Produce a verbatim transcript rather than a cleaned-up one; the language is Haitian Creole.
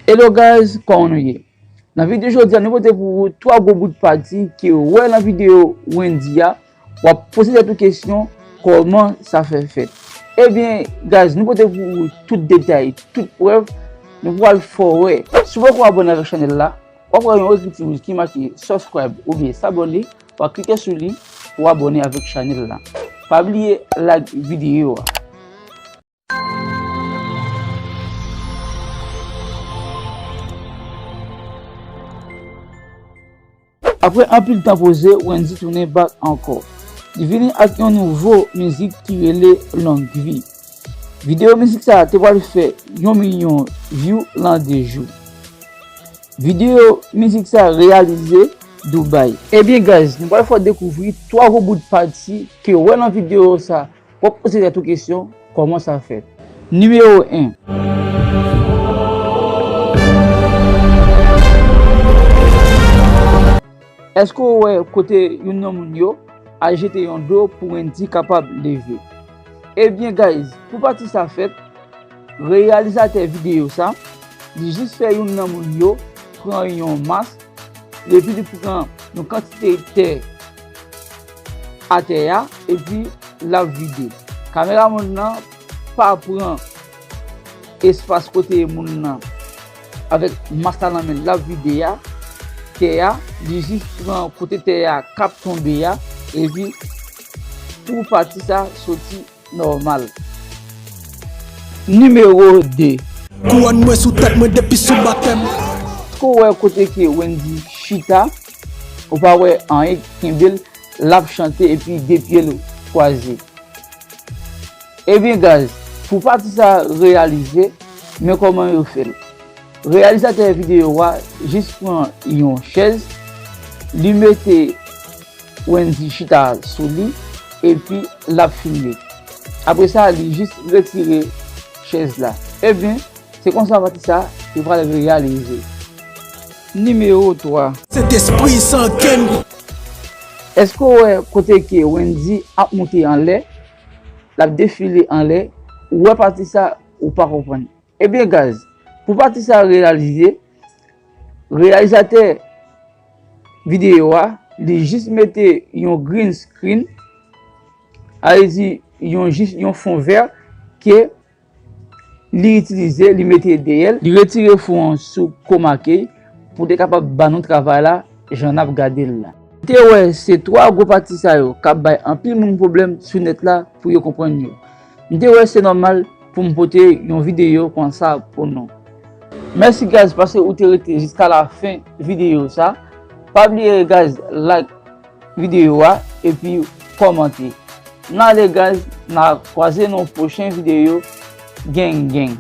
Hello guys, kòman nou ye? Nan videyo jodi a, nou pote pou ou twa gwo bout pati ke w wè nan videyo Wendy a, w ap poze tèt ou kesyon, kòman sa fè fèt? Ebyen, guys, nou pote pou ou tout detay, tout prèv, nou pral fè w wè. Si w poko abòne avèk chanèl la, w ap wè yon ekriti wouj ki make subscribe oubyen s'abonner, w a klike sou li pou w abòne avèk chanèl la. Pa bliye like videyo a. Apre anpil tan poze, Wendy tounen back ankò. Li vini ak yon nouvo mizik ki rele Long Vi. Videyo mizik sa a te pral fè yon milyon view lan de jou. Videyo mizik sa a reyalize Dubai. Ebyen guys, nou pral fè w dekouvri twa gwo bout pati ke w wè nan videyo sa a. W ap poze tèt ou kesyon, kòman sa fèt? Nimewo en. Èske w wè kote youn nan moun yo al jete yon dlo pou Wendy kapab leve? Ebyen guys, pou pati sa fèt, reyalizatè videyo sa, li jis fè youn nan moun yo pran yon mas, epi li pran yon kantite tè atè a, epi l ap vide. Kameramann nan pa pran espas kote moun nan avèk mas la nan men l ap vide a, tè a, li jis pran kote tè a k ap tonbe a, epi pou pati sa soti nòmal. Nimewo de. Kouwòn mwen sou tèt mwen depi sou batèm. Èske w wè kote ke Wendy chita? Ou pa wè anyen ki kenbe l, l ap chante epi de pye l kwaze. Ebyen guys, pou pati sa reyalize, men kòman yo fè l. Reyalizatè videyo a jis pran yon chèz, li mete Wendy chita sou li, epi l ap filme. Apre sa, li jis retire chèz la. Ebyen, se konsa pati sa te pral reyalize. Nimewo twa. Sentespri san kenn. Èske w wè kote ke Wendy ap moute anlè, l ap defile anlè, ou wè pati sa ou pa konprann? Ebyen guys, pou pati sa reyalize, reyalizatè videyo a, li jis mete yon green screen, sa vle di yon jis yon fon vè ke li itilize, li mete dèyè l, li retire fon an sou chroma key pou te kapab ba nou travay la jan n ap gade l la. M te wè se twa gwo pati sa yo k ap bay anpil moun pwoblèm sou nèt la pou yo konprann yo. M te wè se nòmal pou m pote yon videyo konsa pou nou. Mèsi guys paske ou te rete jiska lafen videyo sa. Pa bliye guys like videyo a epi kòmante. N ale guys, n a kwaze nan yon pwochen videyo. Gang gang.